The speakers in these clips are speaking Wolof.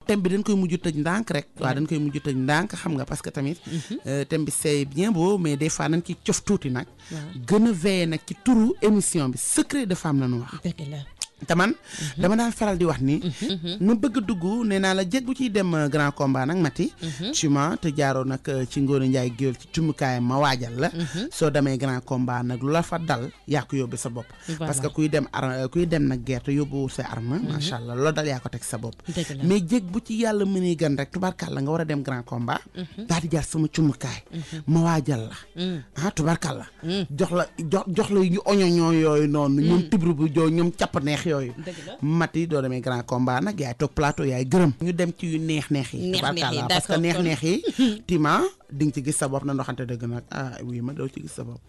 thème bi dañ koy mujj tëj ndànk rek waaw dañ koy mujj tëj ndànk xam nga parce que tamit thème bi c'est bien beau mais des fois nañ ci cof tuuti nag gën a veiller nag ci turu émission bi secret de femme la ñu wax te man dama daan faral di wax ni nu bëgg dugg nee naa la jég bu ciy dem grand combat nag Mati suma te jaaroo nag ci Ngóone Njaay géwél ci cumukaayam ma waajal la soo demee grand combat nag lu la fa dal yaa ko yóbbu sa bopp parce que kuy dem nag guerre te yóbbu sa arme macha allah loolu dal yaa ko teg sa bopp mais jég bu ci yàlla mënee gan rek tubarkàlla nga war a dem grand combat daal di jaar sama cumukaay ma waajal la tubarkàlla jox la yu oñoñoo yooyu noonu ñoom tibru bu joo ñoom capp neex yooyu Mati doo demee grand combat nag yaay toog plateau yaay gërëm ñu dem ci yu neex yi tubarkàlla parce que neex yi tima di nga ci gis sa bopp na ndoxante dëgg nag oui ma doo ci gis sa bopp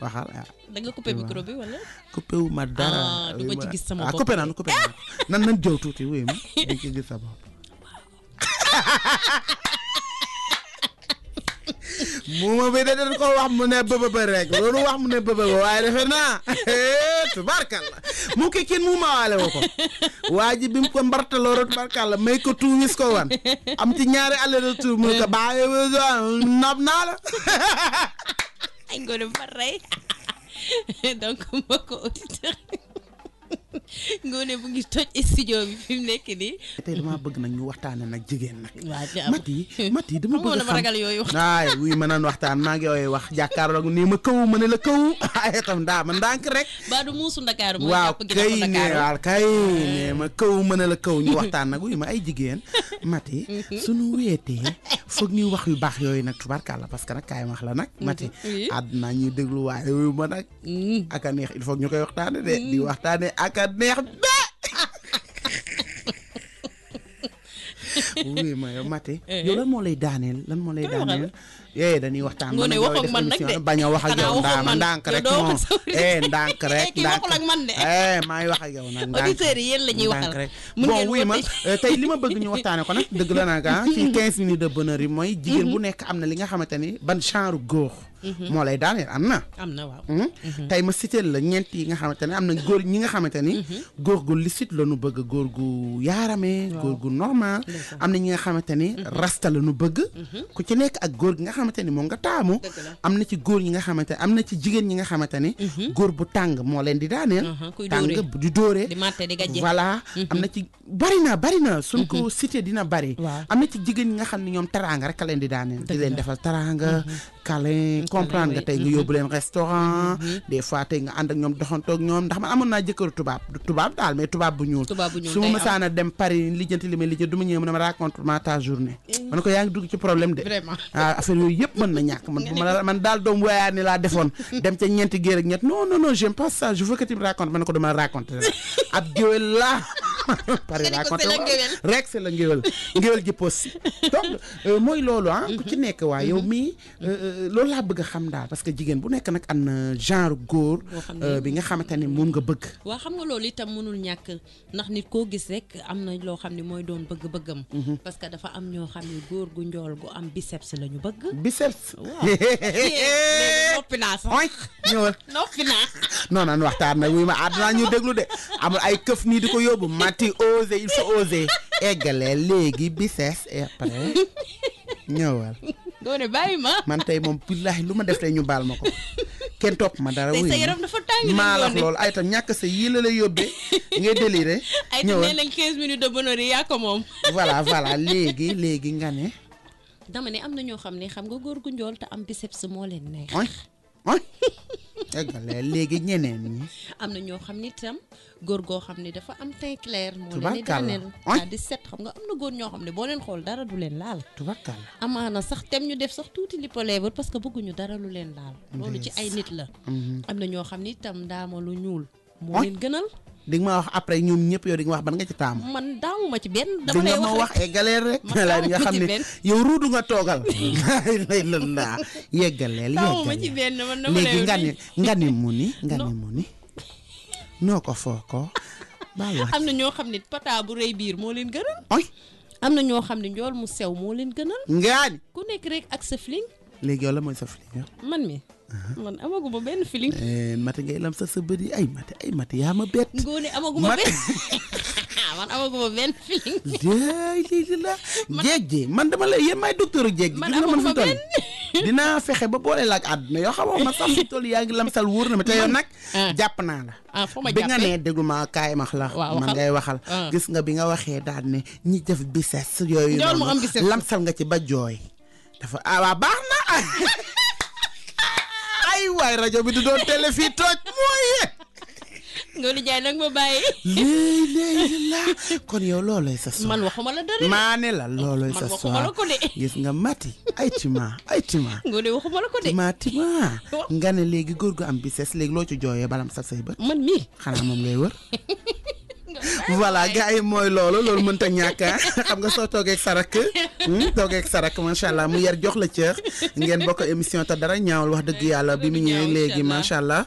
waxal da nga coupé micro bi wala coupé wu ma dara du ma ci gis sama bopp coupé naa nan jëw tuuti oui ma di nga ci gis sa bopp muuma bi da dañ ko wax mu ne bëbëbë rek loolu wax mu ne bëbëbë waaye defe naa tubarkalla mu ki kenn muuma waale woo ko waa ji bi mu ko mbartaloo tubarkalla may ko tuuwis ko wan am ci ñaari aller retour mu ko bàyyi nob naa la ay Ngoné fa rey donc mbokk auditeur Ngoné bu ngi toj studio bi fi mu nekk nii. tey damaa bëgg nag ñu waxtaane nag jigéen nag. waaw Mati dama bëgg a xam ragal yooyu. waay wuy ma naan waxtaan maa ngi yooyu wax jàkkaarloo nii ma kaw ma ne la kaw ay itam daa ma ndànk rek. ba du muusu Ndakaaru mooy waaw jàpp ginnaaw Ndakaaru waaw kay ne ma kaw ma ne la kaw ñu waxtaan nag wuy ma ay jigéen Mati suñu wéetee foog ñuy wax yu baax yooyu nag tubarkàlla parce que nag kaay wax la nag Mati àdduna ñuy déglu waaye wuy ma nag aka neex il faut ñu koy waxtaane de di waxtaane aka neex oui ma yow Mati yow lan moo lay daaneel dañuy waxtaan Ngoné wax ak man nag de bañ a wax ak yow ndaama ndànk rek moom ndànk rek kii waxul ak man de maa ngi wax ak yow nag auditeurs yi yéen la ñuy waxal rek bon oui ma tey li ma bëgg ñu waxtaane ko nag dëgg la nag ci 15 minutes de bonheur yi mooy jigéen bu nekk am na li nga xamante ni ban genre góor moo lay daaneel am na waaw tey ma cité la ñeent yi nga xamante ne am na góor ñi nga xamante ni góor gu licite la nu bëgg góor gu yaarame góor gu normal am na ñi nga xamante ni rasta la nu bëgg ku ci nekk ak góor gi nga xamante ni moom nga taamu am na ci góor ñi nga xamante ne am na ci jigéen ñi nga xamante ni góor bu tàng moo leen di daaneel tàng di dóore voilà am na ci bari na suñ ko cité dina bari am na ci jigéen ñi nga xam ne ñoom teraanga rek a leen di daaneel di leen defal teraanga câlin comprendre nga tey nga yóbbu leen restaurant des fois tey nga ànd ak ñoom doxantoog ñoom ndax man amoon naa jëkkëru tubaab daal mais tubaab bu ñuul su ma mësaana dem Paris lijjanti li may lijjanti du ma ñëw mu ne ma raconte-moi ta journée man ko yaa ngi dugg ci problème de affaire yooyu yëpp mën na ñàkk man daal doom wayaa ni laa defoon dem ca ñeenti géer ak ñett non j'aime pas ça je veux que tu me racontes man ko dama la raconter ab géwél laa Paris raconté rek c'est la ngéwél ji posi donc mooy loolu ku ci nekk waa yow mii loolu laa bëgg a xam daal parce que jigéen bu nekk nag am na genre góor bi nga xamante ne moom nga bëgg waaw xam nga loolu itam mënul ñàkk ndax nit koo gis rek am na loo xam ne mooy doon bëgg-bëggam parce que dafa am ñoo xam ne góor gu njool gu am biceps la ñu bëgg biceps waaw noppi naa sax ñëwal noppi naa non non waxtaan nag wuy ma àdduna ñu déglu de amul ay këf nii di ko yóbbu Mati oser il faut oser eggalee léegi biceps et après ñëwal Ngoné bàyyi ma man tey moom billahi lu ma def tey ñu baal ma ko kenn topp ma dara wuy sa yaram dafa tàng maa la loolu ay tam ñàkk sa yii la lay yóbbee ngay déliré ay tam nee nañ 15 minutes de bonheur yi yaa ko moom voilà léegi nga ne dama ne am na ñoo xam ne xam nga góor gu njool te am biceps moo leen neex eggale léegi ñeneen ñi am na ñoo xam ne itam góor goo xam ne dafa am teint clair moo leen di daaneel di set xam nga am na góor ñoo xam ne boo leen xool dara du leen laal tubarkalla amaana sax tem ñu def sax tuuti lipo lèvre parce que bëgguñu dara lu leen laal loolu ci ay nit la am na ñoo xam ne itam daama lu ñuul moo leen gënal di nga ma wax après ñoom ñëpp yow di nga wax ban nga ci taamu man daawuma ci benn dama lay wax wax eggaleel rek la di nga xam ne yow ruudu nga toogal lay la yeggaleel daawuma ci benn man dama lay léegi nga ni mu ni noo ko foo ko baal wax am na ñoo xam ne pata bu rëy biir moo leen gënal am na ñoo xam ne njool mu sew moo leen gënal ngaañ ku nekk rek ak sa fling léegi yow la mooy sa fling man mi man amaguma benn feeling Mati ngay lam sa bëri ay Mati yaa ma bett Ngoné amaguma benn man amaguma benn feeling. lii la jéeg ji man dama lay yéen may docteur jéeg ji. man gis nga man fi amaguma toll benn. dinaa fexe ba boole la ak àdduna yoo xamoo ma sax fi toll yaa ngi lamsal wóor na ma te yow nag. jàpp naa la. foo ma bi nga jàppee nee déglu ma kaay max la. waaw man ngay waxal. gis nga bi nga waxee daal ne ñi def biceps yooyu. Njool mu am biceps lamsal nga ci ba jooy. dafa waa baax na. ay waay rajo bi du doon télé fii tooj mooy. Ngoné Ndiaye nag ma bàyyi. léegi la kon yow loolooy sa son. man waxuma la dara. maa ne la loolooy sa son man waxuma la ko de. gis nga mati ay tima. Ngoné waxuma la ko de. tima nga ne léegi góor gu am biceps léegi loo ci jooyee balam sax say bët. man mii. xanaa moom ngay wër. voilà gars yi mooy loolu mënta ñàkk xam nga soo toogee ak sa rakk macha allah mu yar jox la cër ngeen bokk émission te dara ñaawul wax dëgg yàlla bi mu ñëwee léegi macha allah.